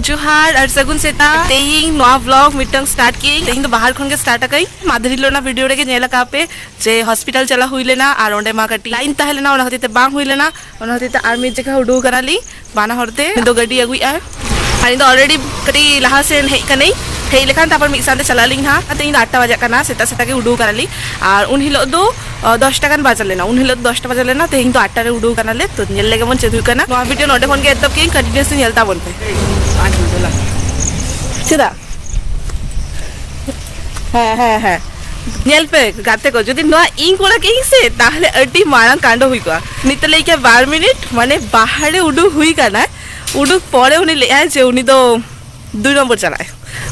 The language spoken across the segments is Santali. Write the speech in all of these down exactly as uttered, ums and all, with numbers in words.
ᱡᱚᱦᱟᱨ ᱟᱨ ᱥᱟᱹᱜᱩᱱ ᱥᱮᱛᱟᱜ᱾ ᱛᱮᱦᱮᱧ ᱱᱚᱣᱟ ᱵᱞᱚᱜ ᱢᱤᱫᱴᱟᱝ ᱥᱴᱟᱨᱴ ᱠᱮᱫᱟᱹᱧ᱾ ᱛᱮᱦᱮᱧ ᱫᱚ ᱵᱟᱦᱟᱨ ᱠᱷᱚᱱ ᱜᱮ ᱥᱴᱟᱨᱴ ᱟᱠᱟᱫᱟᱹᱧ᱾ ᱢᱟᱫᱷᱩᱨᱤ ᱞᱳ ᱚᱱᱟ ᱵᱷᱤᱰᱤᱭᱳ ᱨᱮᱜᱮ ᱧᱮᱞ ᱟᱠᱟᱫ ᱯᱮ ᱡᱮ ᱦᱚᱥᱯᱤᱴᱟᱞ ᱪᱟᱞᱟᱣ ᱦᱩᱭ ᱞᱮᱱᱟ ᱟᱨ ᱚᱸᱰᱮ ᱢᱟ ᱠᱟᱹᱴᱤᱡ ᱞᱟᱭᱤᱱ ᱛᱟᱦᱮᱸ ᱞᱮᱱᱟ, ᱚᱱᱟ ᱠᱷᱟᱹᱛᱤᱨ ᱛᱮ ᱵᱟᱝ ᱦᱩᱭ ᱞᱮᱱᱟ᱾ ᱚᱱᱟ ᱠᱷᱟᱹᱛᱤᱨ ᱛᱮ ᱟᱨ ᱢᱤᱫ ᱡᱟᱭᱜᱟ ᱩᱰᱩᱠ ᱠᱟᱱᱟᱞᱤᱧ ᱵᱟᱱᱟ ᱦᱚᱲ ᱛᱮ᱾ ᱩᱱᱤ ᱫᱚ ᱜᱟᱹᱰᱤ ᱟᱹᱜᱩᱭᱮᱫᱼᱟ ᱟᱨ ᱤᱧ ᱫᱚ ᱚᱞᱨᱮᱰᱤ ᱠᱟᱹᱴᱤᱡ ᱞᱟᱦᱟ ᱥᱮᱱ ᱦᱮᱡ ᱠᱟᱹᱱᱟᱹᱧ᱾ ᱦᱮᱡ ᱞᱮᱠᱷᱟᱱ ᱛᱟᱨᱯᱚᱨ ᱢᱤᱫ ᱥᱟᱶᱛᱮ ᱪᱟᱞᱟᱜ ᱟᱹᱞᱤᱧ ᱦᱟᱸᱜ᱾ ᱛᱮᱦᱮᱧ ᱫᱚ ᱟᱴ ᱴᱟ ᱵᱟᱡᱟᱜ ᱠᱟᱱᱟ, ᱥᱮᱛᱟᱜ ᱥᱮᱛᱟᱜ ᱜᱮ ᱩᱰᱩᱠ ᱠᱟᱱᱟᱞᱤᱧ᱾ ᱟᱨ ᱩᱱ ᱦᱤᱞᱳᱜ ᱫᱚ ᱚ, ᱫᱚᱥ ᱴᱟ ᱜᱟᱱ ᱵᱟᱡᱟᱣ ᱞᱮᱱᱟ, ᱩᱱ ᱦᱤᱞᱳᱜ ᱫᱚᱥ ᱴᱟ ᱵᱟᱡᱟᱣ ᱞᱮᱱᱟ, ᱛᱮᱦᱮᱧ ᱫᱚ ᱟᱴ ᱴᱟ ᱨᱮ ᱩᱰᱩᱠ ᱠᱟᱱᱟᱞᱮ᱾ ᱛᱚ ᱧᱮᱞ ᱞᱮᱜᱮ ᱵᱚᱱ ᱪᱮᱫ ᱦᱩᱭᱩᱜ ᱠᱟᱱᱟ᱾ ᱱᱚᱣᱟ ᱵᱷᱤᱰᱤᱭᱳ ᱱᱚᱰᱮ ᱠᱷᱚᱱ ᱜᱮ ᱮᱛᱚᱦᱚᱵ ᱠᱮᱫᱟᱹᱧ, ᱠᱚᱱᱴᱤᱱᱤᱭᱩᱥᱞᱤ ᱧᱮᱞ ᱛᱟᱵᱚᱱ ᱯᱮ᱾ ᱪᱮᱫᱟᱜ? ᱦᱮᱸ, ᱦᱮᱸ, ᱦᱮᱸ, ᱧᱮᱞ ᱯᱮ ᱜᱟᱛᱮ ᱠᱚ, ᱡᱩᱫᱤ ᱱᱚᱣᱟ ᱤᱧ ᱠᱚᱨᱟᱣ ᱠᱮᱭᱟᱹᱧ ᱥᱮ, ᱛᱟᱦᱞᱮ ᱟᱹᱰᱤ ᱢᱟᱨᱟᱝ ᱠᱟᱱᱰ ᱦᱩᱭ ᱠᱚᱜᱼᱟ᱾ ᱱᱤᱛᱚᱜ ᱞᱟᱹᱭ ᱠᱮᱭᱟ ᱵᱟᱨ ᱢᱤᱱᱤᱴ, ᱢᱟᱱᱮ ᱵᱟᱦᱟᱨᱮ ᱩᱰᱩᱠ ᱦᱩᱭ ᱠᱟᱱᱟᱭ, ᱩᱰᱩᱠ ᱯᱚᱨᱮ ᱩᱱᱤ ᱞᱟᱹᱭᱟᱭ ᱡᱮ ᱩᱱᱤ ᱫᱚ ᱫᱩᱭ ᱱᱚᱢᱵᱚᱨ ᱪᱟᱞᱟᱜᱼᱟᱭ᱾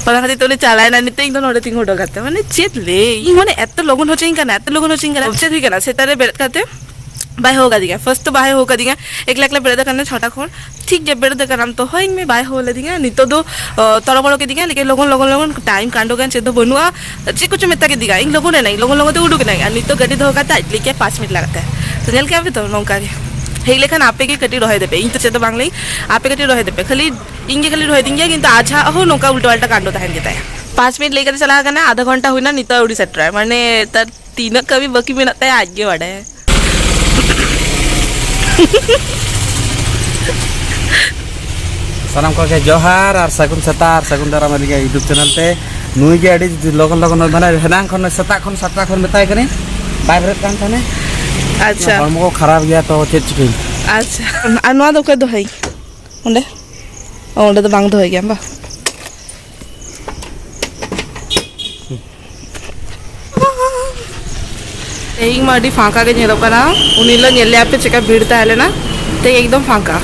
ᱚᱱᱟ ᱠᱷᱟᱹᱛᱤᱨ ᱛᱮ ᱩᱱᱤ ᱪᱟᱞᱟᱣᱮᱱᱟ, ᱱᱤᱛᱚᱜ ᱤᱧ ᱫᱚ ᱱᱚᱰᱮ ᱛᱤᱸᱜᱩ ᱦᱚᱴᱚ ᱠᱟᱛᱮ, ᱢᱟᱱᱮ ᱪᱮᱫ ᱞᱟᱹᱭ, ᱤᱧ ᱢᱟᱱᱮ ᱮᱛᱚ ᱞᱚᱜᱚᱱ ᱦᱚᱪᱚᱧ ᱠᱟᱱᱟ, ᱮᱛᱚ ᱞᱚᱜᱚᱱ ᱦᱚᱪᱚᱧ ᱠᱟᱱᱟ᱾ ᱪᱮᱫ ᱦᱩᱭ ᱠᱟᱱᱟ, ᱥᱮᱛᱟᱜ ᱨᱮ ᱵᱮᱨᱮᱫ ᱠᱟᱛᱮ ᱵᱟᱭ ᱦᱚᱦᱚ ᱠᱟᱫᱤᱧᱟ᱾ ᱯᱷᱟᱨᱥᱴ ᱛᱚ ᱵᱟᱭ ᱦᱚᱦᱚ ᱠᱟᱫᱤᱧᱟ, ᱮᱠᱞᱟ ᱮᱠᱞᱟ ᱵᱮᱨᱮᱫ ᱟᱠᱟᱱᱟ ᱪᱷᱚᱴᱟ ᱠᱷᱚᱱ᱾ ᱴᱷᱤᱠ ᱜᱮ ᱵᱮᱨᱮᱫ ᱟᱠᱟᱱᱟᱢ ᱛᱚ ᱦᱚᱦᱚᱧ ᱢᱮ, ᱵᱟᱭ ᱦᱚᱦᱚ ᱞᱮᱫᱤᱧᱟ᱾ ᱱᱤᱛᱚᱜ ᱫᱚ ᱚ, ᱛᱚᱲᱚᱵᱚᱲᱚ ᱠᱮᱫᱤᱧᱟ, ᱞᱮᱠᱤᱱ ᱞᱚᱜᱚᱱ ᱞᱚᱜᱚᱱ ᱞᱚᱜᱚᱱ ᱴᱟᱭᱤᱢ ᱠᱟᱱᱰᱚ ᱜᱟᱱ ᱪᱮᱫ ᱫᱚ ᱵᱟᱹᱱᱩᱜᱼᱟ᱾ ᱪᱮᱫ ᱠᱚᱪᱚ ᱢᱮᱛᱟ ᱠᱮᱫᱤᱧᱟ, ᱤᱧ ᱞᱚᱜᱚᱱ ᱮᱱᱟᱹᱧ, ᱞᱚᱜᱚᱱ ᱞᱚᱜᱚᱱ ᱛᱮ ᱩᱰᱩᱠ ᱮᱱᱟᱹᱧ᱾ ᱟᱨ ᱱᱤᱛᱚᱜ ᱜᱟᱹᱰᱤ ᱫᱚᱦᱚ ᱠᱟᱛᱮ ᱟᱡ ᱞᱟᱹᱭ ᱠᱮᱫ ᱯᱟᱸᱪ ᱢᱤᱱᱤᱴ ᱞᱟᱜᱟᱜ ᱛᱮ᱾ ᱛᱚ ᱧᱮᱞ ᱠᱮᱫ ᱯᱮ ᱛᱚ, ᱱᱚᱝᱠᱟ ᱜᱮ ᱦᱮᱡ ᱞᱮᱠᱷᱟᱱ ᱟᱯᱮ ᱜᱮ ᱠᱟᱹᱴᱤᱡ ᱨᱚᱦᱮ ᱫᱮᱯᱮ, ᱤᱧ ᱛᱚ ᱪᱮᱫ ᱫᱚ ᱵᱟᱝ ᱞᱟᱹᱭ, ᱟᱯᱮ ᱠᱟᱹᱴᱤᱡ ᱨᱚᱦᱮ ᱫᱮᱯᱮ᱾ ᱠᱷᱟᱹᱞᱤ ᱤᱧ ᱜᱮ ᱠᱷᱟᱹᱞᱤ ᱨᱚᱦᱮᱫᱤᱧ ᱜᱮᱭᱟ, ᱠᱤᱱᱛᱩ ᱟᱡᱟᱜ ᱦᱚᱸ ᱱᱚᱝᱠᱟ ᱩᱞᱴᱟᱹ ᱯᱟᱞᱴᱟ ᱠᱟᱱᱰᱚ ᱛᱟᱦᱮᱱ ᱜᱮᱛᱟᱭᱟ᱾ ᱯᱟᱸᱪ ᱢᱤᱱᱤᱴ ᱞᱟᱹᱭ ᱠᱟᱛᱮ ᱪᱟᱞᱟᱣ ᱟᱠᱟᱱᱟ, ᱟᱫᱷᱟ ᱜᱷᱚᱱᱴᱟ ᱦᱩᱭᱱᱟ, ᱱᱤᱛᱚᱜ ᱟᱹᱣᱨᱤ ᱥᱮᱴᱮᱨᱟᱭ᱾ ᱢᱟᱱᱮ ᱛᱟᱨ ᱛᱤᱱᱟᱹᱜ ᱠᱟᱹᱢᱤ ᱵᱟᱹᱠᱤ ᱢᱮᱱᱟᱜ ᱛᱟᱭᱟ ᱟᱡ ᱜᱮ ᱵᱟᱰᱟᱭᱟ᱾ ᱥᱟᱱᱟᱢ ᱠᱚᱜᱮ ᱡᱚᱦᱟᱨ ᱟᱨ ᱥᱟᱹᱜᱩᱱ ᱥᱮᱛᱟᱜ ᱟᱨ ᱥᱟᱹᱜᱩᱱ ᱫᱟᱨᱟᱢ ᱟᱹᱞᱤᱧᱟᱜ YouTube ᱪᱮᱱᱮᱞ ᱛᱮ᱾ ᱱᱩᱭ ᱜᱮ ᱟᱹᱰᱤ ᱞᱚᱜᱚᱱ ᱞᱚᱜᱚᱱ, ᱢᱟᱱᱮ ᱮᱱᱟᱝ ᱠᱷᱚᱱ, ᱥᱮᱛᱟᱜ ᱠᱷᱚᱱ ᱥᱟᱛᱴᱟ ᱠᱷᱚᱱ ᱢᱮᱛᱟᱭ ᱠᱟᱹᱱᱟᱹᱧ, ᱵᱟᱭ ᱵᱮᱨᱮᱫ ᱠᱟᱱ ᱛᱟᱦᱮᱱᱟ᱾ ᱟᱪᱪᱷᱟ᱾ ᱦᱚᱲᱢᱚ ᱠᱚ ᱠᱷᱟᱨᱟᱯ ᱜᱮᱭᱟ, ᱛᱚ ᱪᱮᱫ ᱪᱤᱠᱟᱹᱭ? ᱟᱪᱪᱷᱟ, ᱟᱨ ᱱᱚᱣᱟ ᱫᱚ ᱚᱠᱚᱭ ᱫᱚᱦᱚᱭ? ᱚᱸᱰᱮ? ᱚ, ᱚᱸᱰᱮ ᱫᱚ ᱵᱟᱝ ᱫᱚᱦᱚᱭ ᱜᱮᱭᱟᱢ ᱵᱟ? ᱛᱮᱦᱮᱧ ᱢᱟ ᱟᱹᱰᱤ ᱯᱷᱟᱸᱠᱟ ᱜᱮ ᱧᱮᱞᱚᱜ ᱠᱟᱱᱟ᱾ ᱩᱱ ᱦᱤᱞᱳᱜ ᱧᱮᱞ ᱞᱮᱭᱟ ᱯᱮ ᱪᱮᱠᱟ ᱵᱷᱤᱲ ᱛᱟᱦᱮᱸ ᱞᱮᱱᱟ, ᱛᱮᱦᱮᱧ ᱮᱠᱫᱚᱢ ᱯᱷᱟᱸᱠᱟ,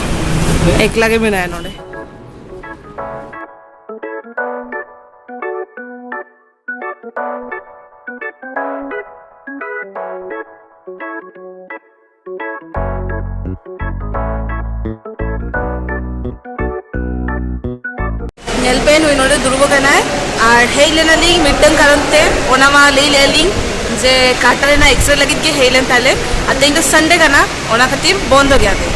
ᱮᱠᱞᱟ ᱜᱮ ᱢᱮᱱᱟᱭᱟ ᱱᱚᱰᱮ᱾ ᱧᱮᱞ ᱯᱮ, ᱱᱩᱭ ᱱᱚᱰᱮ ᱫᱩᱲᱩᱵ ᱟᱠᱟᱱᱟᱭ᱾ ᱟᱨ ᱦᱮᱡ ᱞᱮᱱᱟᱞᱤᱧ ᱢᱤᱫᱴᱟᱝ ᱠᱟᱨᱚᱱ ᱛᱮ, ᱚᱱᱟ ᱢᱟ ᱞᱟᱹᱭ ᱞᱮᱫᱼᱟ ᱞᱤᱧ ᱡᱮ ᱠᱟᱴᱟ ᱨᱮᱱᱟᱜ ᱮᱠᱥᱨᱮ ᱞᱟᱹᱜᱤᱫ ᱜᱮ ᱦᱮᱡ ᱞᱮᱱ ᱛᱟᱦᱞᱮ, ᱟᱨ ᱛᱮᱦᱮᱧ ᱫᱚ ᱥᱟᱱᱰᱮ ᱠᱟᱱᱟ, ᱚᱱᱟ ᱠᱷᱟᱹᱛᱤᱨ ᱵᱚᱱᱫᱚ ᱜᱮᱭᱟ ᱠᱚ᱾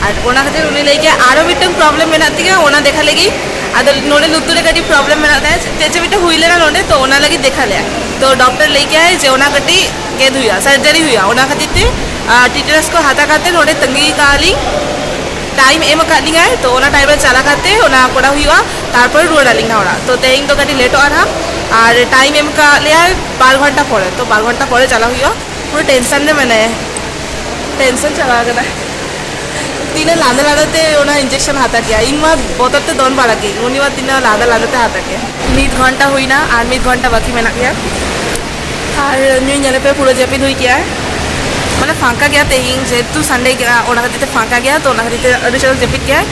ᱟᱨ ᱚᱱᱟ ᱠᱷᱟᱹᱛᱤᱨ ᱩᱱᱤ ᱞᱟᱹᱭ ᱠᱮᱜᱼᱟ, "ᱟᱨᱚ ᱢᱤᱫᱴᱟᱝ ᱯᱨᱚᱵᱞᱮᱢ ᱢᱮᱱᱟᱜ ᱛᱤᱧᱟᱹ, ᱚᱱᱟ ᱫᱮᱠᱷᱟ ᱞᱟᱹᱜᱤᱫ᱾ ᱟᱫᱚ ᱱᱚᱰᱮ ᱞᱩᱛᱩᱨ ᱨᱮ ᱠᱟᱹᱴᱤᱡ ᱯᱨᱚᱵᱞᱮᱢ ᱢᱮᱱᱟᱜ ᱛᱟᱭᱟ, ᱪᱮᱫ ᱪᱚ ᱢᱤᱫᱴᱟᱝ ᱦᱩᱭ ᱞᱮᱱᱟ ᱱᱚᱰᱮ, ᱛᱚ ᱚᱱᱟ ᱞᱟᱹᱜᱤᱫ ᱫᱮᱠᱷᱟ ᱞᱮᱭᱟ᱾" ᱛᱚ ᱰᱚᱠᱴᱚᱨ ᱞᱟᱹᱭ ᱠᱮᱜᱼᱟᱭ ᱡᱮ ᱚᱱᱟ ᱠᱟᱹᱴᱤᱡ ᱜᱮᱫ ᱦᱩᱭᱩᱜᱼᱟ, ᱥᱟᱨᱡᱟᱨᱤ ᱦᱩᱭᱩᱜᱼᱟ᱾ ᱚᱱᱟ ᱠᱷᱟᱹᱛᱤᱨ ᱛᱮ ᱴᱤᱴᱮᱱᱟᱥ ᱠᱚ ᱦᱟᱛᱟᱣ ᱠᱟᱛᱮ ᱱᱚᱰᱮ ᱛᱟᱺᱜᱤ ᱠᱟᱜᱼᱟ ᱞᱤᱧ᱾ ᱴᱟᱭᱤᱢ ᱮᱢ ᱟᱠᱟᱫ ᱞᱤᱧᱟᱭ, ᱛᱚ ᱚᱱᱟ ᱴᱟᱭᱤᱢ ᱨᱮ ᱪᱟᱞᱟᱣ ᱠᱟᱛᱮ ᱚᱱᱟ ᱠᱚᱨᱟᱣ ᱦᱩᱭᱩᱜᱼᱟ, ᱛᱟᱨᱯᱚᱨ ᱨᱩᱣᱟᱹᱲ ᱟᱹᱞᱤᱧ ᱱᱟᱦᱟᱜ ᱚᱲᱟᱜ᱾ ᱛᱚ ᱛᱮᱦᱮᱧ ᱫᱚ ᱠᱟᱹᱴᱤᱡ ᱞᱮᱴᱚᱜᱼᱟ ᱱᱟᱦᱟᱜ, ᱟᱨ ᱴᱟᱭᱤᱢ ᱮᱢ ᱟᱠᱟᱫ ᱞᱮᱭᱟᱭ ᱵᱟᱨ ᱜᱷᱚᱱᱴᱟ ᱯᱚᱨᱮ, ᱛᱚ ᱵᱟᱨ ᱜᱷᱚᱱᱴᱟ ᱯᱚᱨᱮ ᱪᱟᱞᱟᱣ ᱦᱩᱭᱩᱜᱼᱟ᱾ ᱯᱩᱨᱟᱹ ᱴᱮᱱᱥᱚᱱ ᱨᱮ ᱢᱮᱱᱟᱭᱟ, ᱴᱮᱱᱥᱚᱱ ᱪᱟᱵᱟ ᱟᱠᱟᱱᱟ᱾ ᱛᱤᱱᱟᱹᱜ ᱞᱟᱸᱫᱟ ᱞᱟᱸᱫᱟ ᱛᱮ ᱚᱱᱟ ᱤᱧᱡᱮᱠᱥᱚᱱ ᱦᱟᱛᱟᱣ ᱠᱮᱜᱼᱟ, ᱤᱧ ᱢᱟ ᱵᱚᱛᱚᱨ ᱛᱮ ᱫᱚᱱ ᱵᱟᱲᱟ ᱠᱮᱜᱼᱟᱹᱧ, ᱩᱱᱤ ᱢᱟ ᱛᱤᱱᱟᱹᱜ ᱞᱟᱸᱫᱟ ᱞᱟᱸᱫᱟ ᱛᱮ ᱦᱟᱛᱟᱣ ᱠᱮᱜᱼᱟ᱾ ᱢᱤᱫ ᱜᱷᱚᱱᱴᱟ ᱦᱩᱭᱱᱟ ᱟᱨ ᱢᱤᱫ ᱜᱷᱚᱱᱴᱟ ᱵᱟᱹᱠᱤ ᱢᱮᱱᱟᱜ ᱜᱮᱭᱟ᱾ ᱟᱨ ᱧᱩᱭ ᱧᱮᱞᱮ ᱯᱮ, ᱯᱩᱨᱟᱹ ᱡᱟᱹᱯᱤᱫ ᱦᱩᱭ ᱠᱮᱜᱼᱟᱭ, ᱢᱟᱱᱮ ᱯᱷᱟᱸᱠᱟ ᱜᱮᱭᱟ ᱛᱮᱦᱮᱧ, ᱡᱮᱦᱮᱛᱩ ᱥᱟᱱᱰᱮ ᱠᱟᱱᱟ, ᱚᱱᱟ ᱠᱷᱟᱹᱛᱤᱨ ᱛᱮ ᱯᱷᱟᱸᱠᱟ ᱜᱮᱭᱟ, ᱛᱚ ᱚᱱᱟ ᱠᱷᱟᱹᱛᱤᱨ ᱛᱮ ᱟᱹᱰᱤ ᱪᱚᱨᱚᱠ ᱡᱟᱹᱯᱤᱫ ᱠᱮᱜᱼᱟᱭ᱾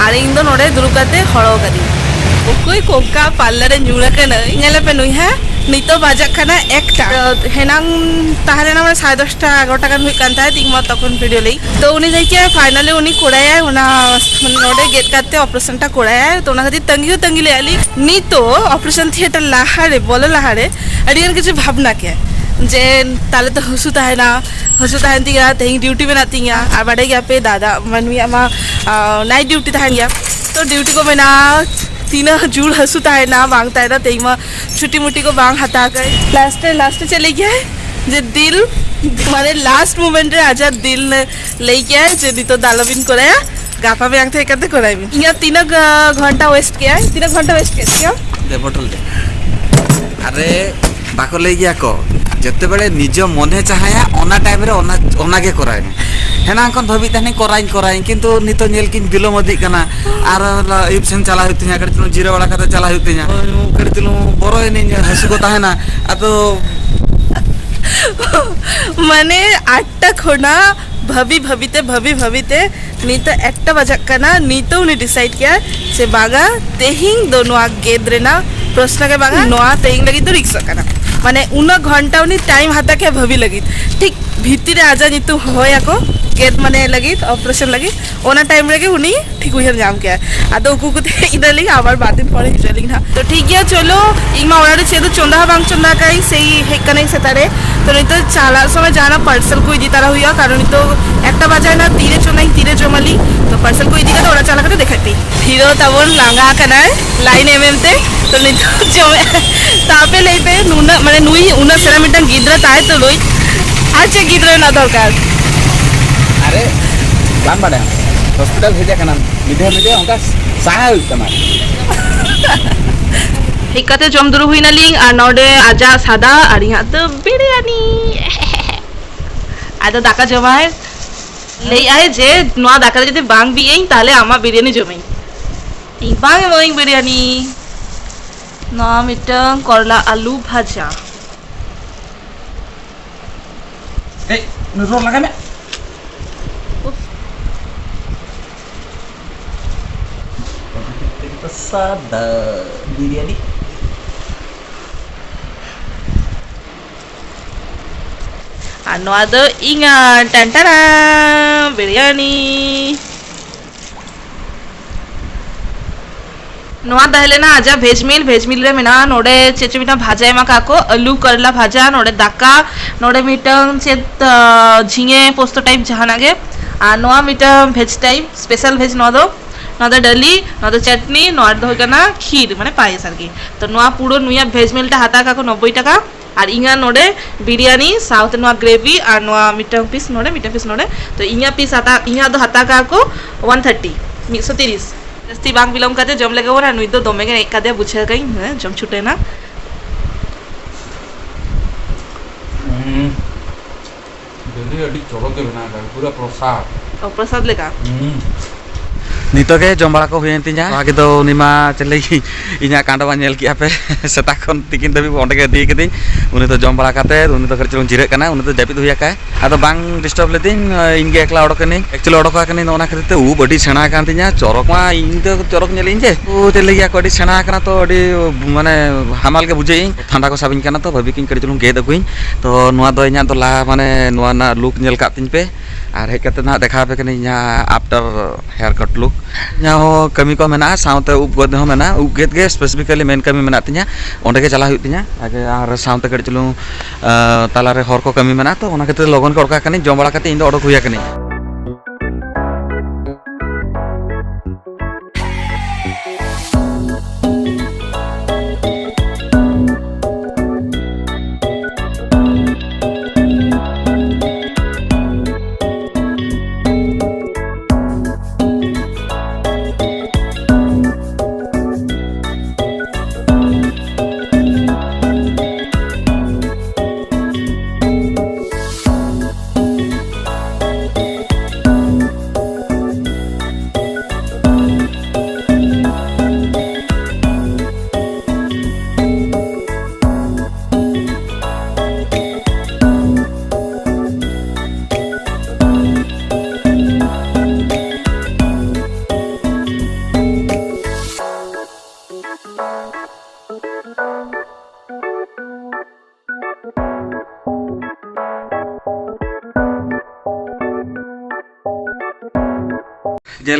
ᱟᱨ ᱤᱧ ᱫᱚ ᱱᱚᱰᱮ ᱫᱩᱲᱩᱵ ᱠᱟᱛᱮ ᱦᱚᱨᱚ ᱠᱟᱹᱫᱤᱧ᱾ ᱚᱠᱚᱭ ᱠᱚᱝᱠᱟ ᱯᱟᱨᱞᱟᱨ ᱨᱮ ᱧᱩᱨ ᱟᱠᱟᱱᱟᱭ, ᱧᱮᱞᱮ ᱯᱮ ᱱᱩᱭ, ᱦᱮᱸ, ᱱᱤᱛᱚᱜ ᱵᱟᱡᱟᱜ ᱠᱟᱱᱟ ᱮᱠᱴᱟ᱾ ᱦᱮᱱᱟᱝ ᱛᱟᱦᱮᱸ ᱞᱮᱱᱟ ᱢᱟᱱᱮ ᱥᱟᱲᱮ ᱫᱚᱥᱴᱟ ᱮᱜᱟᱨᱚᱴᱟ ᱜᱟᱱ ᱦᱩᱭᱩᱜ ᱠᱟᱱ ᱛᱟᱦᱮᱸᱫ, ᱤᱧ ᱢᱟ ᱛᱚᱠᱷᱚᱱ ᱵᱷᱤᱰᱤᱭᱳ ᱞᱟᱹᱭ᱾ ᱛᱚ ᱩᱱᱤ ᱞᱟᱹᱭ ᱠᱮᱜᱼᱟᱭ ᱯᱷᱟᱭᱱᱟᱞᱤ ᱩᱱᱤ ᱠᱚᱨᱟᱭᱟᱭ, ᱚᱱᱟ ᱢᱟᱱᱮ ᱱᱚᱰᱮ ᱜᱮᱫ ᱠᱟᱛᱮ ᱚᱯᱟᱨᱮᱥᱚᱱ ᱴᱟ ᱠᱚᱨᱟᱭᱟᱭ᱾ ᱛᱚ ᱚᱱᱟ ᱠᱷᱟᱹᱛᱤᱨ ᱛᱟᱺᱜᱤ ᱦᱚᱸ ᱛᱟᱺᱜᱤ ᱞᱮᱜᱼᱟ ᱞᱤᱧ᱾ ᱱᱤᱛᱚᱜ ᱚᱯᱟᱨᱮᱥᱚᱱ ᱛᱷᱤᱭᱮᱴᱟᱨ ᱞᱟᱦᱟᱨᱮ, ᱵᱚᱞᱚ ᱞᱟᱦᱟᱨᱮ ᱟᱹᱰᱤ ᱜᱟᱱ ᱠᱤᱪᱷᱩ ᱵᱷᱟᱵᱽᱱᱟ ᱠᱮᱜᱼᱟᱭ ᱡᱮ ᱛᱟᱦᱞᱮ ᱛᱚ ᱦᱟᱹᱥᱩ ᱛᱟᱦᱮᱱᱟ, ᱦᱟᱹᱥᱩ ᱛᱟᱦᱮᱱ ᱛᱤᱧᱟ, ᱛᱮᱦᱮᱧ ᱰᱤᱭᱩᱴᱤ ᱢᱮᱱᱟᱜ ᱛᱤᱧᱟ᱾ ᱟᱨ ᱵᱟᱰᱟᱭ ᱜᱮᱭᱟᱯᱮ ᱫᱟᱫᱟ ᱢᱟᱹᱱᱢᱤᱭᱟᱜ ᱢᱟ ᱱᱟᱭᱤᱴ ᱰᱤᱭᱩᱴᱤ ᱛᱟᱦᱮᱱ ᱜᱮᱭᱟ, ᱛᱚ ᱰᱤᱭᱩᱴᱤ ᱠᱚ ᱢᱮᱱᱟᱜᱼᱟ, ᱛᱤᱱᱟᱹᱜ ᱡᱳᱨ ᱦᱟᱹᱥᱩ ᱛᱟᱦᱮᱱᱟ, ᱵᱟᱝ ᱛᱟᱦᱮᱱᱟ, ᱛᱮᱦᱮᱧ ᱢᱟ ᱪᱷᱩᱴᱤ ᱢᱩᱴᱤ ᱠᱚ ᱵᱟᱝ ᱦᱟᱛᱟᱣ ᱠᱟᱜᱼᱟᱭ᱾ ᱞᱟᱥᱴ ᱨᱮ, ᱞᱟᱥᱴ ᱨᱮ ᱪᱮᱫ ᱞᱟᱹᱭ ᱠᱮᱜᱼᱟᱭ ᱡᱮ ᱫᱤᱞ, ᱢᱟᱱᱮ ᱞᱟᱥᱴ ᱢᱩᱢᱮᱱᱴ ᱨᱮ ᱟᱡᱟᱜ ᱫᱤᱞ ᱞᱟᱹᱭ ᱠᱮᱜᱼᱟᱭ ᱡᱮ ᱱᱤᱛᱚᱜ ᱫᱚ ᱟᱞᱚᱵᱤᱱ ᱠᱚᱨᱟᱭᱟ, ᱜᱟᱯᱟ ᱢᱮᱭᱟᱝ ᱛᱮ ᱦᱮᱡ ᱠᱟᱛᱮ ᱠᱚᱨᱟᱭ ᱵᱤᱱ᱾ ᱤᱧᱟᱜ ᱛᱤᱱᱟᱹᱜ, ᱟᱸ, ᱜᱷᱚᱱᱴᱟ ᱣᱮᱥᱴ ᱠᱮᱜᱼᱟᱭ, ᱛᱤᱱᱟᱹᱜ ᱜᱷᱚᱱᱴᱟ ᱣᱮᱥᱴ ᱠᱮᱜᱼᱟᱭ ᱪᱤᱠᱟᱹ? ᱫᱮ ᱵᱚᱴᱚᱞ ᱫᱮ᱾ ᱟᱨᱮ, ᱵᱟᱠᱚ ᱞᱟᱹᱭ ᱜᱮᱭᱟ ᱠᱚ, ᱡᱮᱛᱮᱵᱮᱲᱮ ᱱᱤᱡᱚ ᱢᱚᱱᱮ ᱪᱟᱦᱟᱭᱟ, ᱚᱱᱟ ᱴᱟᱭᱤᱢ ᱨᱮ ᱚᱱᱟ, ᱚᱱᱟ ᱜᱮ ᱠᱚᱨᱟᱭ ᱢᱮ᱾ ᱦᱮᱱᱟᱝ ᱠᱷᱚᱱ ᱵᱷᱟᱹᱵᱤ ᱛᱟᱦᱮᱱᱤᱧ ᱠᱚᱨᱟᱧ, ᱠᱚᱨᱟᱧ, ᱠᱤᱱᱛᱩ ᱱᱤᱛᱚᱜ ᱧᱮᱞ ᱠᱤᱧ ᱵᱤᱞᱚᱢ ᱤᱫᱤᱜ ᱠᱟᱱᱟ᱾ ᱟᱨ ᱟᱹᱭᱩᱵ ᱥᱮᱱ ᱪᱟᱞᱟᱜ ᱦᱩᱭᱩᱜ ᱛᱤᱧᱟ, ᱠᱟᱹᱴᱤᱡ ᱪᱩᱞᱩᱝ ᱡᱤᱨᱟᱹᱣ ᱵᱟᱲᱟ ᱠᱟᱛᱮ ᱪᱟᱞᱟᱜ ᱦᱩᱭᱩᱜ ᱛᱤᱧᱟ᱾ ᱠᱟᱹᱴᱤᱡ ᱪᱩᱞᱩᱝ ᱵᱚᱨᱚᱭᱮᱱᱤᱧ, ᱦᱟᱹᱥᱩ ᱠᱚ ᱛᱟᱦᱮᱱᱟ᱾ ᱟᱫᱚ ᱢᱟᱱᱮ ᱟᱴᱴᱟ ᱠᱷᱚᱱᱟᱜ ᱵᱷᱟᱵᱤ ᱵᱷᱟᱵᱤ ᱛᱮ, ᱵᱷᱟᱵᱤ ᱵᱷᱟᱵᱤ ᱛᱮ ᱱᱤᱛᱚᱜ ᱮᱠᱴᱟ ᱵᱟᱡᱟᱜ ᱠᱟᱱᱟ᱾ ᱱᱤᱛᱚᱜ ᱩᱱᱤ ᱰᱤᱥᱟᱭᱤᱰ ᱠᱮᱜᱼᱟ ᱥᱮ ᱵᱟᱝᱟ, ᱛᱮᱦᱮᱧ ᱫᱚ ᱱᱚᱣᱟ ᱜᱮᱫ ᱨᱮᱱᱟᱜ ᱯᱨᱚᱥᱱᱚ ᱜᱮ ᱵᱟᱝᱟ, ᱱᱚᱣᱟ ᱛᱮᱦᱮᱧ ᱞᱟᱹᱜᱤᱫ ᱫᱚ ᱨᱤᱠᱥᱚᱜ ᱠᱟᱱᱟ᱾ ᱢᱟᱱᱮ ᱩᱱᱟᱹᱜ ᱜᱷᱚᱱᱴᱟ ᱩᱱᱤ ᱴᱟᱭᱤᱢ ᱦᱟᱛᱟᱣ ᱠᱮᱜᱼᱟ ᱵᱷᱟᱵᱤ ᱞᱟᱹᱜᱤᱫ᱾ ᱴᱷᱤᱠ ᱵᱷᱤᱛᱤᱨ ᱨᱮ ᱟᱡᱟᱜ ᱧᱩᱛᱩᱢ ᱦᱚᱦᱚᱭᱟᱠᱚ, ᱜᱮᱫ ᱢᱟᱱᱮ ᱞᱟᱹᱜᱤᱫ, ᱚᱯᱟᱨᱮᱥᱚᱱ ᱞᱟᱹᱜᱤᱫ, ᱚᱱᱟ ᱴᱟᱭᱤᱢ ᱨᱮᱜᱮ ᱩᱱᱤ ᱴᱷᱤᱠ ᱩᱭᱦᱟᱹᱨ ᱧᱟᱢ ᱠᱮᱜᱼᱟᱭ᱾ ᱟᱫᱚ ᱩᱠᱩ ᱩᱠᱩᱛᱮ ᱦᱮᱡ ᱮᱱᱟᱞᱤᱧ, ᱟᱵᱟᱨ ᱵᱟᱨ ᱫᱤᱱ ᱯᱚᱨᱮ ᱦᱤᱡᱩᱜ ᱟᱹᱞᱤᱧ ᱦᱟᱸᱜ᱾ ᱛᱚ ᱴᱷᱤᱠ ᱜᱮᱭᱟ, ᱪᱚᱞᱚ, ᱤᱧ ᱢᱟ ᱚᱲᱟᱜ ᱨᱮ ᱪᱮᱫ ᱫᱚ ᱪᱚᱸᱫᱟ ᱦᱚᱸ ᱵᱟᱝ ᱪᱚᱸᱫᱟ ᱠᱟᱜᱼᱟᱹᱧ, ᱥᱮᱭ ᱦᱮᱡ ᱠᱟᱹᱱᱟᱹᱧ ᱥᱮᱛᱟᱜ ᱨᱮ᱾ ᱛᱚ ᱱᱤᱛᱚᱜ ᱪᱟᱞᱟᱜ ᱥᱚᱢᱚᱭ ᱡᱟᱦᱟᱱᱟᱜ ᱯᱟᱨᱥᱮᱞ ᱠᱚ ᱤᱫᱤ ᱛᱟᱨᱟ ᱦᱩᱭᱩᱜᱼᱟ, ᱠᱟᱨᱚᱱ ᱱᱤᱛᱚᱜ ᱮᱠᱴᱟ ᱵᱟᱡᱟᱣ ᱮᱱᱟ, ᱛᱤᱨᱮ ᱪᱚᱸᱫᱟᱧ, ᱛᱤᱨᱮ ᱡᱚᱢᱟᱞᱤᱧ᱾ ᱛᱚ ᱯᱟᱨᱥᱮᱞ ᱠᱚ ᱤᱫᱤ ᱠᱟᱛᱮ ᱚᱲᱟᱜ ᱪᱟᱞᱟᱣ ᱠᱟᱛᱮ ᱫᱮᱠᱷᱟᱭ ᱯᱮ᱾ ᱦᱤᱨᱳ ᱛᱟᱵᱚᱱ ᱞᱟᱸᱜᱟ ᱟᱠᱟᱱᱟᱭ ᱞᱟᱭᱤᱱ ᱮᱢ ᱮᱢ ᱛᱮ, ᱛᱚ ᱱᱤᱛᱚᱜ ᱡᱚᱢᱮ᱾ ᱛᱟᱯᱮ ᱞᱟᱹᱭ ᱯᱮ, ᱱᱩᱱᱟᱹᱜ, ᱢᱟᱱᱮ, ᱱᱩᱭ ᱩᱱᱟᱹᱜ ᱥᱮᱬᱟ ᱢᱤᱫᱴᱟᱝ ᱜᱤᱫᱽᱨᱟᱹ ᱛᱟᱭ ᱛᱩᱞᱩᱡ ᱟᱨ ᱪᱮᱫ ᱜᱤᱫᱽᱨᱟᱹ ᱨᱮᱱᱟᱜ ᱫᱚᱨᱠᱟᱨ? ᱟᱨᱮ, ᱵᱟᱢ ᱵᱟᱰᱟᱭᱟ, ᱦᱚᱥᱯᱤᱴᱟᱞ ᱦᱮᱡ ᱟᱠᱟᱱᱟᱢ, ᱢᱤᱫ ᱫᱷᱟᱣ ᱢᱤᱫ ᱫᱷᱟᱣ ᱚᱱᱠᱟ ᱥᱟᱦᱟ ᱦᱩᱭᱩᱜ ᱛᱟᱢᱟ᱾ ᱦᱮᱡ ᱠᱟᱛᱮ ᱡᱚᱢ ᱫᱩᱲᱩᱵ ᱦᱩᱭ ᱱᱟᱞᱤᱧ, ᱟᱨ ᱱᱚᱰᱮ ᱟᱡᱟᱜ ᱥᱟᱫᱟ ᱟᱨ ᱤᱧᱟᱹᱜ ᱫᱚ ᱵᱤᱨᱭᱟᱱᱤ᱾ ᱟᱫᱚ ᱫᱟᱠᱟ ᱡᱚᱢᱟᱭ ᱞᱟᱹᱭᱮᱜᱼᱟᱭ ᱡᱮ, "ᱱᱚᱣᱟ ᱫᱟᱠᱟ ᱨᱮ ᱡᱩᱫᱤ ᱵᱟᱝ ᱵᱤᱜ ᱟᱹᱧ, ᱛᱟᱦᱞᱮ ᱟᱢᱟᱜ ᱵᱤᱨᱭᱟᱱᱤ ᱡᱚᱢᱟᱹᱧ᱾" ᱤᱧ ᱵᱟᱝ ᱮᱢᱚᱜ ᱟᱹᱧ ᱵᱤᱨᱭᱟᱱᱤ᱾ ᱱᱚᱣᱟ ᱢᱤᱫᱴᱟᱝ ᱠᱚᱨᱞᱟ ᱟᱞᱩ ᱵᱷᱟᱡᱟ᱾ ᱮᱭ, ᱱᱩᱭ ᱨᱚᱲ ᱞᱟᱜᱟᱭ ᱢᱮ᱾ ᱩᱯᱷ᱾ ᱥᱟᱫᱟ ᱵᱤᱨᱭᱟᱱᱤ᱾ ᱟᱨ ᱱᱚᱣᱟ ᱫᱚ ᱤᱧᱟᱹᱜ ᱴᱟᱱᱴᱟᱨᱟ ᱵᱤᱨᱭᱟᱱᱤ᱾ ᱱᱚᱣᱟ ᱛᱟᱦᱮᱸ ᱞᱮᱱᱟ ᱟᱡᱟᱜ ᱵᱷᱮᱡᱽ ᱢᱤᱞ᱾ ᱵᱷᱮᱡᱽ ᱢᱤᱞ ᱨᱮ ᱢᱮᱱᱟᱜᱼᱟ ᱱᱚᱰᱮ ᱪᱮᱫ ᱪᱚ ᱢᱤᱫᱴᱟᱝ ᱵᱷᱟᱡᱟ ᱮᱢ ᱟᱠᱟᱫ ᱠᱚ, ᱟᱹᱞᱩ ᱠᱟᱨᱞᱟ ᱵᱷᱟᱡᱟ, ᱱᱚᱰᱮ ᱫᱟᱠᱟ, ᱱᱚᱰᱮ ᱢᱤᱫᱴᱟᱝ ᱪᱮᱫ, ᱟᱸ, ᱡᱷᱤᱸᱜᱮ ᱯᱳᱥᱛᱚ ᱴᱟᱭᱤᱯ ᱡᱟᱦᱟᱱᱟᱜ ᱜᱮ, ᱟᱨ ᱱᱚᱣᱟ ᱢᱤᱫᱴᱟᱝ ᱵᱷᱮᱡᱽ ᱴᱟᱭᱤᱯ, ᱥᱯᱮᱥᱟᱞ ᱵᱷᱮᱡᱽ ᱱᱚᱣᱟ ᱫᱚ᱾ ᱱᱚᱣᱟ ᱫᱚ ᱰᱟᱹᱞᱤ, ᱱᱚᱣᱟ ᱫᱚ ᱪᱟᱴᱱᱤ, ᱱᱚᱣᱟ ᱫᱚ ᱦᱩᱭᱩᱜ ᱠᱟᱱᱟ ᱠᱷᱤᱨ, ᱢᱟᱱᱮ ᱯᱟᱭᱮᱥ ᱟᱨᱠᱤ᱾ ᱛᱚ ᱱᱚᱣᱟ ᱯᱩᱨᱟᱹ ᱱᱩᱭᱟᱜ ᱵᱷᱮᱡᱽ ᱢᱤᱞ ᱴᱟ ᱦᱟᱛᱟᱣ ᱠᱟᱜ ᱠᱚ ᱱᱚᱵᱵᱳᱭ ᱴᱟᱠᱟ᱾ ᱟᱨ ᱤᱧᱟᱹᱜ ᱱᱚᱰᱮ ᱵᱤᱨᱭᱟᱱᱤ ᱥᱟᱶᱛᱮ ᱱᱚᱣᱟ ᱜᱨᱮᱵᱷᱤ ᱟᱨ ᱱᱚᱣᱟ ᱢᱤᱫᱴᱟᱝ ᱯᱤᱥ ᱱᱚᱰᱮ, ᱢᱤᱫᱴᱟᱝ ᱯᱤᱥ ᱱᱚᱰᱮ᱾ ᱛᱚ ᱤᱧᱟᱹᱜ ᱯᱤᱥ ᱦᱟᱛᱟᱣ, ᱤᱧᱟᱹᱜ ᱫᱚ ᱦᱟᱛᱟᱣ ᱠᱟᱜᱼᱟ ᱠᱚ ᱚᱣᱟᱱ ᱛᱷᱟᱨᱴᱤ, ᱢᱤᱫᱥᱚ ᱛᱤᱨᱤᱥ᱾ ᱡᱟᱹᱥᱛᱤ ᱵᱟᱝ ᱵᱤᱞᱚᱢ ᱠᱟᱛᱮ ᱡᱚᱢ ᱞᱮᱜᱮ ᱵᱚᱱ, ᱟᱨ ᱱᱩᱭ ᱫᱚ ᱫᱚᱢᱮ ᱜᱮ ᱨᱮᱸᱜᱮᱡ ᱠᱟᱫᱮᱭᱟ, ᱵᱩᱡᱷᱟᱹᱣ ᱠᱟᱜ ᱤᱧ, ᱦᱮᱸ, ᱡᱚᱢ ᱪᱷᱩᱴᱟᱹᱣ ᱮᱱᱟ᱾ ᱦᱩᱸ᱾ ᱵᱤᱞᱤ ᱟᱹᱰᱤ ᱪᱚᱨᱚᱠ ᱜᱮ ᱵᱮᱱᱟᱣ ᱠᱟᱱᱟ, ᱯᱩᱨᱟᱹ ᱯᱨᱚᱥᱟᱫ᱾ ᱚ, ᱯᱨᱚᱥᱟᱫ ᱞᱮᱠᱟ? ᱦᱩᱸ᱾ ᱱᱤᱛᱚᱜ ᱜᱮ ᱡᱚᱢ ᱵᱟᱲᱟ ᱠᱚ ᱦᱩᱭᱮᱱ ᱛᱤᱧᱟ᱾ ᱱᱚᱣᱟ ᱜᱮᱫᱚ ᱩᱱᱤ ᱢᱟ ᱪᱮᱫ ᱞᱟᱹᱭ, ᱤᱧᱟᱹᱜ ᱠᱟᱸᱰᱚ ᱢᱟ ᱧᱮᱞ ᱠᱮᱜᱼᱟ ᱯᱮ᱾ ᱥᱮᱛᱟᱜ ᱠᱷᱚᱱ ᱛᱤᱠᱤᱱ ᱫᱷᱟᱹᱵᱤᱡ ᱚᱸᱰᱮ ᱜᱮ ᱤᱫᱤ ᱠᱟᱹᱫᱤᱧ᱾ ᱩᱱᱤ ᱫᱚ ᱡᱚᱢ ᱵᱟᱲᱟ ᱠᱟᱛᱮ ᱩᱱᱤ ᱫᱚ ᱠᱟᱹᱴᱤᱡ ᱪᱩᱞᱩᱝ ᱡᱤᱨᱟᱹᱜ ᱠᱟᱱᱟᱭ, ᱩᱱᱤ ᱫᱚ ᱡᱟᱹᱯᱤᱫ ᱦᱩᱭ ᱟᱠᱟᱭ᱾ ᱟᱫᱚ ᱵᱟᱝ ᱰᱤᱥᱴᱟᱵᱽ ᱞᱮᱫᱤᱧ, ᱤᱧ ᱜᱮ ᱮᱠᱞᱟ ᱚᱰᱚᱠ ᱮᱱᱟᱹᱧ᱾ Actually ᱚᱰᱚᱠ ᱟᱠᱟᱱᱟᱹᱧ ᱱᱚᱜᱼᱚ ᱱᱟ ᱠᱷᱟᱹᱛᱤᱨ ᱛᱮ, ᱩᱵ ᱟᱹᱰᱤ ᱥᱮᱬᱟ ᱟᱠᱟᱱ ᱛᱤᱧᱟ, ᱪᱚᱨᱚᱠ ᱢᱟ ᱤᱧ ᱫᱚ ᱪᱚᱨᱚᱠ ᱧᱮᱞᱤᱧ ᱡᱮ, ᱩᱵ ᱪᱮᱫ ᱞᱟᱹᱜᱤᱫ ᱟᱠᱚ ᱟᱹᱰᱤ ᱥᱮᱬᱟ ᱟᱠᱟᱱᱟ ᱛᱚ, ᱟᱹᱰᱤ ᱢᱟᱱᱮ ᱦᱟᱢᱟᱞ ᱜᱮ ᱵᱩᱡᱷᱟᱹᱜ ᱤᱧ᱾ ᱴᱷᱟᱱᱰᱟ ᱠᱚ ᱥᱟᱵᱤᱧ ᱠᱟᱱᱟ ᱛᱚ, ᱵᱷᱟᱹᱵᱤ ᱠᱤᱧ ᱠᱟᱹᱴᱤᱡ ᱪᱩᱞᱩᱝ ᱜᱮᱫ ᱟᱹᱜᱩᱭᱤᱧ᱾ ᱛᱚ ᱱᱚᱣᱟ ᱫᱚ ᱤᱧᱟᱹᱜ ᱫᱚ ᱞᱟᱦᱟ ᱢᱟᱱᱮ ᱱᱚᱣᱟ ᱨᱮᱱᱟᱜ ᱞᱩᱠ ᱧᱮᱞ ᱠᱟᱜ ᱛᱤᱧ ᱯᱮ᱾ ᱟᱨ ᱦᱮᱡ ᱠᱟᱛᱮ ᱱᱟᱦᱟᱜ ᱫᱮᱠᱷᱟᱣ ᱟᱯᱮ ᱠᱟᱹᱱᱟᱹᱧ ᱤᱧᱟᱹᱜ after haircut look᱾ ᱤᱧᱟᱹᱜ ᱦᱚᱸ ᱠᱟᱹᱢᱤ ᱠᱚ ᱢᱮᱱᱟᱜᱼᱟ, ᱥᱟᱶᱛᱮ ᱩᱵ ᱜᱮᱫ ᱦᱚᱸ ᱢᱮᱱᱟᱜᱼᱟ᱾ ᱩᱵ ᱜᱮᱫ ᱜᱮ specifically main ᱠᱟᱹᱢᱤ ᱢᱮᱱᱟᱜ ᱛᱤᱧᱟᱹ, ᱚᱸᱰᱮ ᱜᱮ ᱪᱟᱞᱟᱜ ᱦᱩᱭᱩᱜ ᱛᱤᱧᱟᱹ᱾ ᱟᱜᱮ ᱟᱨ ᱥᱟᱶᱛᱮ ᱠᱟᱹᱴᱤᱡ ᱪᱩᱞᱩᱝ, ᱟᱸ, ᱛᱟᱞᱟᱨᱮ ᱦᱚᱨ ᱠᱚ ᱠᱟᱹᱢᱤ ᱢᱮᱱᱟᱜᱼᱟ, ᱛᱚ ᱚᱱᱟ ᱠᱷᱟᱹᱛᱤᱨ ᱞᱚᱜᱚᱱ ᱜᱮ ᱚᱰᱚᱠ ᱟᱠᱟᱱᱟᱹᱧ, ᱡᱚᱢ ᱵᱟᱲᱟ ᱠᱟᱛᱮ ᱤᱧ ᱫᱚ ᱚᱰᱚᱠ ᱦᱩᱭ ᱟᱠᱟᱱᱟᱹᱧ᱾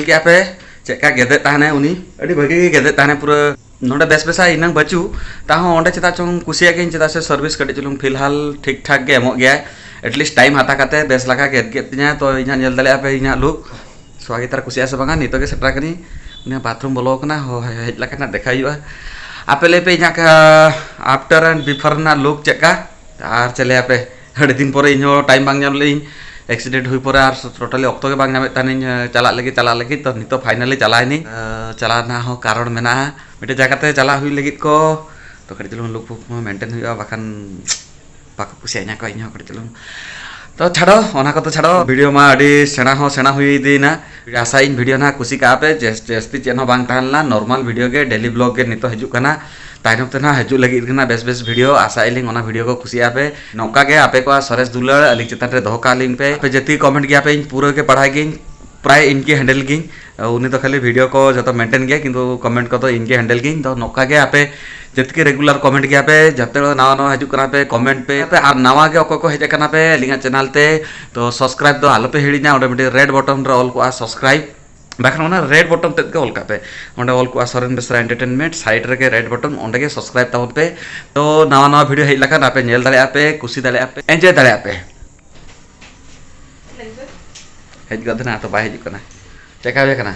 ᱧᱮᱞ ᱠᱮᱜᱼᱟ ᱯᱮ ᱪᱮᱫ ᱞᱮᱠᱟ ᱜᱮᱫᱮᱫ ᱛᱟᱦᱮᱱᱟᱭ ᱩᱱᱤ, ᱟᱹᱰᱤ ᱵᱷᱟᱹᱜᱤ ᱜᱮ ᱜᱮᱫᱮᱫ ᱛᱟᱦᱮᱱᱟᱭ ᱯᱩᱨᱟᱹ᱾ ᱱᱚᱰᱮ ᱵᱮᱥ ᱵᱮᱥᱟ ᱤᱱᱟᱹᱝ ᱵᱟᱹᱪᱩᱜ, ᱛᱟᱦᱚᱸ ᱚᱸᱰᱮ ᱪᱮᱫᱟᱜ ᱪᱚᱝ ᱠᱩᱥᱤᱭᱟᱜ ᱜᱤᱭᱟᱹᱧ, ᱪᱮᱫᱟᱜ ᱥᱮ service ᱠᱟᱹᱴᱤᱡ ᱪᱩᱞᱩᱝ ᱯᱷᱤᱞᱦᱟᱞ ᱴᱷᱤᱠ ᱴᱷᱟᱠ ᱜᱮ ᱮᱢᱚᱜ ᱜᱮᱭᱟᱭ᱾ At least time ᱦᱟᱛᱟᱣ ᱠᱟᱛᱮ ᱵᱮᱥ ᱞᱮᱠᱟ ᱜᱮᱫ ᱜᱮᱫ ᱛᱤᱧᱟᱹ᱾ ᱛᱚ ᱤᱧ ᱦᱟᱸᱜ ᱧᱮᱞ ᱫᱟᱲᱮᱭᱟᱜᱼᱟ ᱯᱮ ᱤᱧᱟᱹᱜ look, ᱥᱚᱦᱟᱜᱤᱛᱟ ᱨᱮ ᱠᱩᱥᱤᱭᱟᱜᱼᱟ ᱥᱮ ᱵᱟᱝᱟ᱾ ᱱᱤᱛᱚᱜ ᱜᱮ ᱥᱮᱴᱮᱨ ᱟᱠᱟᱱᱟᱹᱧ, ᱩᱱᱤ bathroom ᱵᱚᱞᱚ ᱟᱠᱟᱱᱟ, ᱦᱚ-, ᱦᱮᱡ ᱞᱮᱠᱷᱟᱱ ᱦᱟᱸᱜ ᱫᱮᱠᱷᱟᱣ ᱦᱩᱭᱩᱜᱼᱟ᱾ ᱟᱯᱮ ᱞᱟᱹᱭ ᱯᱮ ᱤᱧᱟᱹᱜ after and before ᱨᱮᱱᱟᱜ look ᱪᱮᱫ ᱞᱮᱠᱟ? ᱟᱨ ᱪᱮᱫ ᱞᱟᱹᱭᱟ ᱯᱮ, ᱟᱹᱰᱤ ᱫᱤᱱ ᱯᱚᱨᱮ ᱤᱧ ᱦᱚᱸ time ᱵᱟᱝ ᱧᱟᱢ ᱞᱮᱫ ᱤᱧ, accident ᱦᱩᱭ ᱯᱚᱨᱮ ᱟᱨ totally ᱚᱠᱛᱚ ᱜᱮ ᱵᱟᱝ ᱧᱟᱢᱮᱫ ᱛᱟᱦᱮᱱᱤᱧ, ᱮ, ᱪᱟᱞᱟᱜ ᱞᱟᱹᱜᱤᱫ, ᱪᱟᱞᱟᱜ ᱞᱟᱹᱜᱤᱫ᱾ ᱛᱚ ᱱᱤᱛᱚᱜ finally ᱪᱟᱞᱟᱣ ᱮᱱᱟᱹᱧ᱾ ᱮ, ᱪᱟᱞᱟᱣ ᱨᱮᱱᱟᱜ ᱦᱚᱸ ᱠᱟᱨᱚᱱ ᱢᱮᱱᱟᱜᱼᱟ, ᱢᱤᱫᱴᱮᱡ ᱡᱟᱭᱜᱟ ᱛᱮ ᱪᱟᱞᱟᱜ ᱦᱩᱭᱩᱜ ᱞᱟᱹᱜᱤᱫ ᱠᱚ, ᱛᱚ ᱠᱟᱹᱴᱤᱡ ᱪᱩᱞᱩᱝ look ᱯᱷᱩᱠ ᱦᱚᱸ maintain ᱦᱩᱭᱩᱜᱼᱟ, ᱵᱟᱠᱷᱟᱱ ᱵᱟᱠᱚ ᱠᱩᱥᱤᱭᱟᱹᱧᱟ ᱠᱚ ᱤᱧ ᱦᱚᱸ ᱠᱟᱹᱴᱤᱡ ᱪᱩᱞᱩᱝ᱾ ᱛᱚ ᱪᱷᱟᱲᱚ, ᱚᱱᱟ ᱠᱚᱫᱚ ᱪᱷᱟᱲᱚ, video ᱢᱟ ᱟᱹᱰᱤ ᱥᱮᱬᱟ ᱦᱚᱸ ᱥᱮᱬᱟ ᱦᱩᱭ ᱤᱫᱤᱭᱮᱱᱟ᱾ ᱟᱥᱟᱭᱟᱹᱧ video ᱱᱟᱦᱟᱜ ᱠᱩᱥᱤ ᱠᱟᱜᱼᱟ ᱯᱮ, ᱡᱟᱹᱥ-, ᱡᱟᱹᱥᱛᱤ ᱪᱮᱫ ᱦᱚᱸ ᱵᱟᱝ ᱛᱟᱦᱮᱸ ᱞᱮᱱᱟ, normal video ᱜᱮ, daily vlog ᱜᱮ ᱱᱤᱛᱚᱜ ᱦᱤᱡᱩᱜ ᱠᱟᱱᱟ᱾ ᱛᱟᱭᱱᱚᱢ ᱛᱮ ᱱᱟᱦᱟᱜ ᱦᱤᱡᱩᱜ ᱞᱟᱹᱜᱤᱫ ᱠᱟᱱᱟ ᱵᱮᱥ ᱵᱮᱥ video᱾ ᱟᱥᱟᱭᱮᱫ ᱞᱤᱧ ᱚᱱᱟ video ᱠᱚ ᱠᱩᱥᱤᱭᱟᱜᱼᱟ ᱯᱮ᱾ ᱱᱚᱝᱠᱟ ᱜᱮ ᱟᱯᱮ ᱠᱚᱣᱟᱜ ᱥᱚᱨᱮᱥ ᱫᱩᱞᱟᱹᱲ ᱟᱹᱞᱤᱧ ᱪᱮᱛᱟᱱ ᱨᱮ ᱫᱚᱦᱚ ᱠᱟᱜ ᱞᱤᱧ ᱯᱮ᱾ ᱟᱯᱮ ᱡᱟᱹᱛᱤ comment ᱜᱮᱭᱟ ᱯᱮ, ᱤᱧ ᱯᱩᱨᱟᱹ ᱜᱮ ᱯᱟᱲᱦᱟᱭ ᱜᱤᱧ, ᱯᱨᱟᱭ ᱤᱧ ᱜᱮ handle ᱜᱤᱧ᱾ ᱩᱱᱤ ᱫᱚ ᱠᱷᱟᱹᱞᱤ video ᱠᱚ ᱡᱚᱛᱚ maintain ᱜᱮᱭᱟ, ᱠᱤᱱᱛᱩ comment ᱠᱚᱫᱚ ᱤᱧ ᱜᱮ handle ᱜᱤᱭᱟᱹᱧ᱾ ᱛᱚ ᱱᱚᱝᱠᱟ ᱜᱮ ᱟᱯᱮ ᱡᱚᱛᱚ ᱜᱮ regular comment ᱜᱮᱭᱟ ᱯᱮ, ᱡᱟᱛᱮ ᱱᱟᱣᱟ ᱱᱟᱣᱟ ᱦᱤᱡᱩᱜ ᱠᱟᱱᱟ ᱯᱮ comment ᱯᱮ, ᱟᱨ ᱱᱟᱣᱟ ᱜᱮ ᱚᱠᱚᱭ ᱠᱚ ᱦᱮᱡ ᱟᱠᱟᱱᱟ ᱯᱮ ᱟᱹᱞᱤᱧᱟᱜ channel ᱛᱮ, ᱛᱚ subscribe ᱫᱚ ᱟᱞᱚᱯᱮ ᱦᱤᱲᱤᱧᱟ᱾ ᱚᱸᱰᱮ ᱢᱤᱫᱴᱤᱡ red button ᱨᱮ ᱚᱞ ᱠᱚᱜᱼᱟ subscribe, ᱵᱟᱠᱷᱟᱱ ᱚᱱᱟ red button ᱛᱮᱫ ᱜᱮ ᱚᱞ ᱠᱟᱜ ᱯᱮ᱾ ᱚᱸᱰᱮ ᱚᱞ ᱠᱚᱜᱼᱟ ᱥᱚᱨᱮᱱ ᱵᱮᱥᱨᱟ entertainment, side ᱨᱮᱜᱮ red button, ᱚᱸᱰᱮ ᱜᱮ subscribe ᱛᱟᱵᱚᱱ ᱯᱮ᱾ ᱛᱚ ᱱᱟᱣᱟ ᱱᱟᱣᱟ video ᱦᱮᱡ ᱞᱮᱠᱷᱟᱱ ᱟᱯᱮ ᱧᱮᱞ ᱫᱟᱲᱮᱭᱟᱜᱼᱟ ᱯᱮ, ᱠᱩᱥᱤ ᱫᱟᱲᱮᱭᱟᱜᱼᱟ ᱯᱮ, enjoy ᱫᱟᱲᱮᱭᱟᱜᱼᱟ ᱯᱮ᱾ ᱦᱮᱡ ᱜᱚᱫ ᱮᱱᱟ, ᱛᱚ ᱵᱟᱭ ᱦᱤᱡᱩᱜ ᱠᱟᱱᱟ᱾ ᱪᱮᱠᱟ ᱦᱩᱭ ᱠᱟᱱᱟ?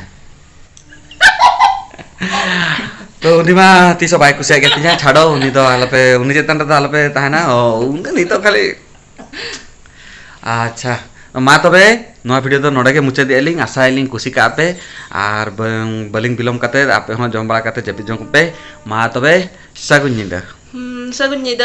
ᱛᱚ ᱩᱱᱤ ᱢᱟ ᱛᱤᱥ ᱦᱚᱸ ᱵᱟᱭ ᱠᱩᱥᱤᱭᱟᱜ ᱜᱮ ᱛᱤᱧᱟ, ᱪᱷᱟᱰᱚ, ᱩᱱᱤ ᱫᱚ ᱟᱞᱚᱯᱮ, ᱩᱱᱤ ᱪᱮᱛᱟᱱ ᱨᱮᱫᱚ ᱟᱞᱚᱯᱮ ᱛᱟᱦᱮᱱᱟ᱾ ᱚ, ᱩᱱᱤ ᱫᱚ ᱱᱤᱛᱚᱜ ᱠᱷᱟᱹᱞᱤ, ᱟᱪᱪᱷᱟ, ᱢᱟ ᱛᱚᱵᱮ ᱱᱚᱣᱟ video ᱫᱚ ᱱᱚᱰᱮ ᱜᱮ ᱢᱩᱪᱟᱹᱫᱮᱜᱼᱟ ᱞᱤᱧ᱾ ᱟᱥᱟᱭᱟᱞᱤᱧ ᱠᱩᱥᱤ ᱠᱟᱜᱼᱟ ᱯᱮ, ᱟᱨ ᱵᱟᱝ, ᱵᱟᱹᱞᱤᱧ ᱵᱤᱞᱚᱢ ᱠᱟᱛᱮ ᱟᱯᱮ ᱦᱚᱸ ᱡᱚᱢ ᱵᱟᱲᱟ ᱠᱟᱛᱮ ᱡᱟᱹᱯᱤᱫ ᱡᱚᱝ ᱯᱮ᱾ ᱢᱟ ᱛᱚᱵᱮ, ᱥᱟᱹᱜᱩᱱ ᱧᱤᱫᱟᱹ᱾ ᱦᱩᱸ, ᱥᱟᱹᱜᱩᱱ ᱧᱤᱫᱟᱹ᱾